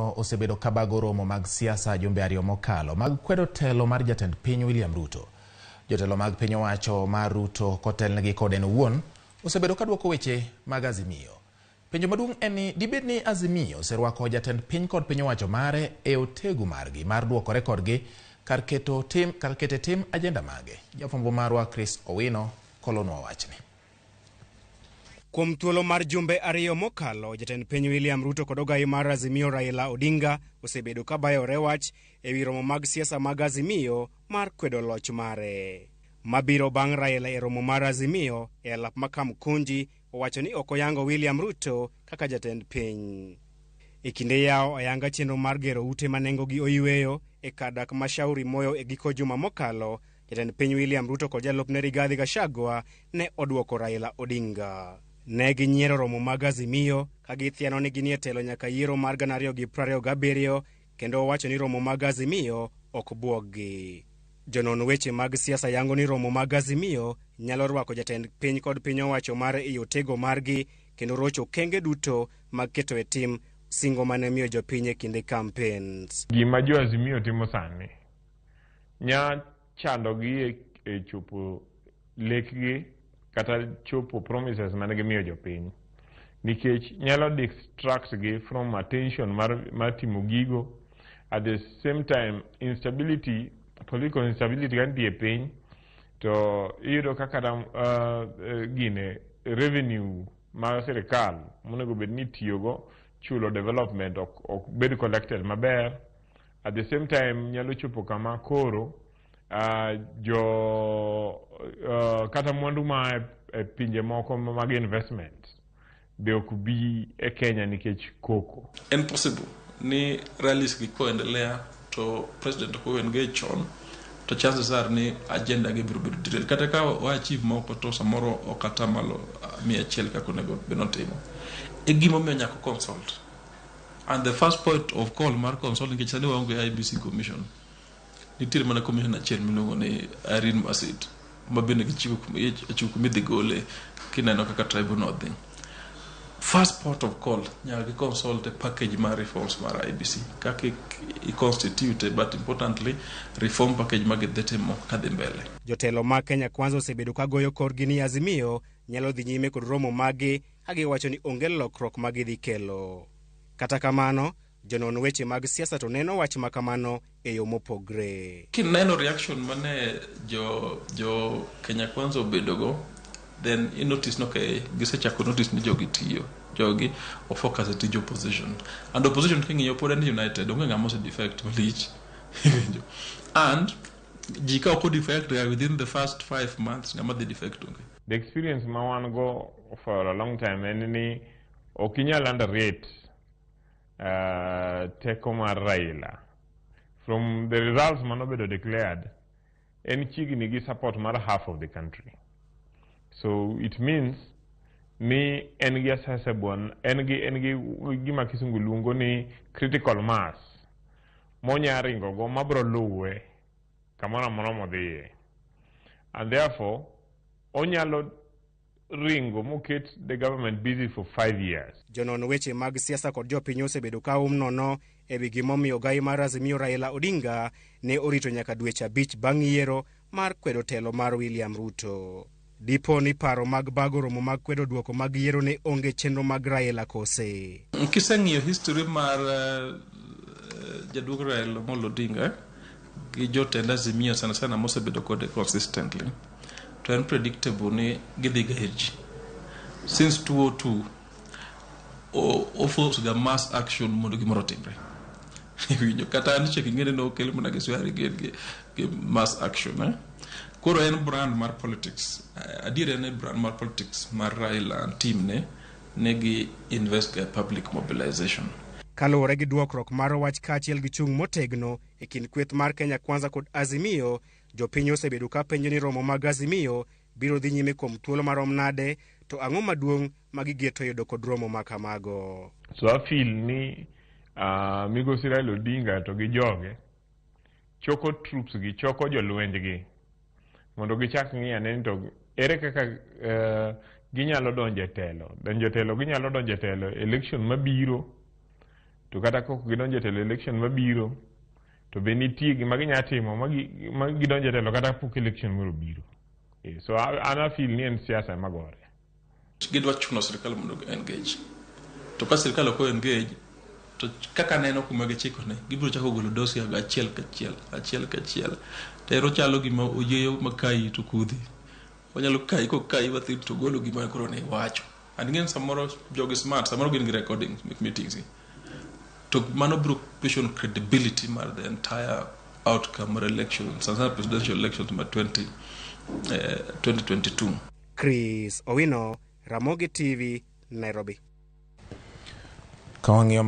Azimio osebedo kabago romo mag siasa jumbe 2 mokalo mag kwedo telo mar jatend piny William Ruto. Jotelo mag piny owacho mar Ruto kotelnegi kod en owuon osebedo kaduoko weche mag Azimio. Penjo maduong' en ni dibed ni Azimio oserwako jatend piny kod piny owacho mare e otegu margi mar duokore kodgi kar keto tim kar kete tim ajenda mage. Jafwambo marwa Chris Owino kolonwa wachni. Kuom thuolo mar jumbe 2 mokalo, jatend piny William Ruto kod ogai mar Azimio Raila Odinga osebedo ka bayore wach ewi romo mag siasa mag Azimio mar kwedo loch mare. Mabiro bang' Raila e romo mar Azimio e alap ma Kamkunji owacho ni ok oyango William Ruto kaka jatend piny. E kinde yawo ayanga chenro mar gero ute ma nengogi oyweyo e kar dak ma Shauri Moyo e giko juma mokalo, jatend piny William Ruto kod jalupne Rigathi Gachagua ne oduoko Raila Odinga. Ne ginyiero romo mag Azimio ka githiano ni ginie telo nyaka yiero mar 2027 kendo owacho ni romo mag Azimio ok buoggi. Jonon weche mag siasa yango ni romo mag Azimio nyalo rwako jatend piny kod piny owacho mare e otego margi kendo rocho okenge duto mag keto e tim singo mane miyo jopiny e kinde campaigns. Gima jo Azimio timo sani nya chandogi e chopo lekgi kata chopo promises mane gimiyo jopiny, nikech nyalo distract gi from attention mar timo gigo. At the same time, instability, political instability ka nitie e piny to iyudo ka kata gine revenue mar sirikal monego bed ni itiyogo chulo development ok bed collected maber. At the same time, nyalo chopo kama koro jo kata mwandu ma e pinje moko mag investment be ok bi e Kenya nikech koko. En possible ni rallies gi koendelea to president ok engage chon, to chances are ni agenda gi biro bedo derailed. Kata ka wa achieve moko to samoro ok atamalo 100 kaka onego bed notimo. E gimomiyo nyaka consult. And the first point of call mar consult, nikech sani waonge IEBC commission, nitiere mana commission achiel miluongo ni Irene Masit ma bende gichiwo kuma idhi gole kineno kaka tribunal dhi. First port of call nyaka gi consult e package mar reforms mar IEBC kaka i constitute, but importantly reform package ma gidhi timo kadhi mbele. Jotelo mag Kenya Kwanza osebedo ka goyo korgi ni Azimio nyalo dhi nyime kod romo maggi ka giwacho ni onge lokruok ma gidhi kelo. Kata kamano, jonon weche mag siasa to neno wach ma kamano e yo mopogre. Kineno reaction mane jo Kenya Kwanza obedogo, then i notice no okay, gisechako notice ni jogi tiyo, jogi o focus e tij opposition, and opposition king'iyo pod en united, onge ng'ama ose defect malich. And ji ka ok defect within the first 5 months, ng'ama dhi defect onge. The experience ma wan go for a long time en ni ok inyal underrate teko mar Raila. From the results manobedo declared, en chiegni gi support mar half of the country. So it means ni en gi accessible, en gi gima kisungu luongo ni critical mass monya ringo go mabro luwe kamoro amora modhiye. And therefore onyalo ringo moket the government busy for 5 years. Jonon weche mag siasa kod jopiny osebedo ka um nono e wi gimomiyo ogai mar Azimio Raila Odinga ne orito nyaka dweche 5 bang' yiero mar kwedo telo mar William Ruto. Dipo ni paro mag bago romo mag kwedo duoko mag yiero ne onge chenro mag Raila kose. Kiseng'iyo history mar jaduong' Raila Amolo Odinga gi jotend Azimio sana sana mosebedo kode consistently, to en predictable ni gidhi ga ir ji. Since 2002 o force ga mass action mondo gimoro otimre. Iwinjo kata an chek ing'e ni nokel mana gi swear again gi mass action, eh? Koro en brand mar politics. Adier en brand mar politics mar Raila and team ne negi invest ga public mobilization. Kaluwore gi dwokruok mar wach kaachiel gi chung' motegno e kind kweth mar Kenya Kwanza kod Azimio, jopiny osebedo ka penjo ni romo mag Azimio biro dhi nyime kuom thuolo marom nade, to ang'o maduong' ma gigeto yudo kod romo ma kamago. So I feel ni migosi Raila Odinga to gi joge choko troops gi, choko jolwenjgi mondo gichak ng'iyo ane ni to ere kaka ginyalo donjo e telo. Donjo e telo, ginyalo donjo e telo election mabiro. To kata kok gidonjo e telo election mabiro, to be nitie gima ginya timo ma gidonjo e telo kata pok election moro obiro. So an a feel ni en siasa ema gore. Gidwa chuno sirikal mondo engage. To ka sirikal ok engage, to kaka neno kuma gichiko ne, gibiro chako golo dossier go achiel kachiel, achiel kachiel. To ero chalo gima oyieyo makayi to kudhi. Onyalo kayi kokayi mathin to golo gima koro ne iwacho. And ing'e ni samoro jogi smart, samoro gin gi recordings meetings gi. To mano biro question credibility mar the entire outcome mar election, sana sana presidential elections ma 2022. Chris Owino, Ramogi TV, Nairobi. Ka wang'iyo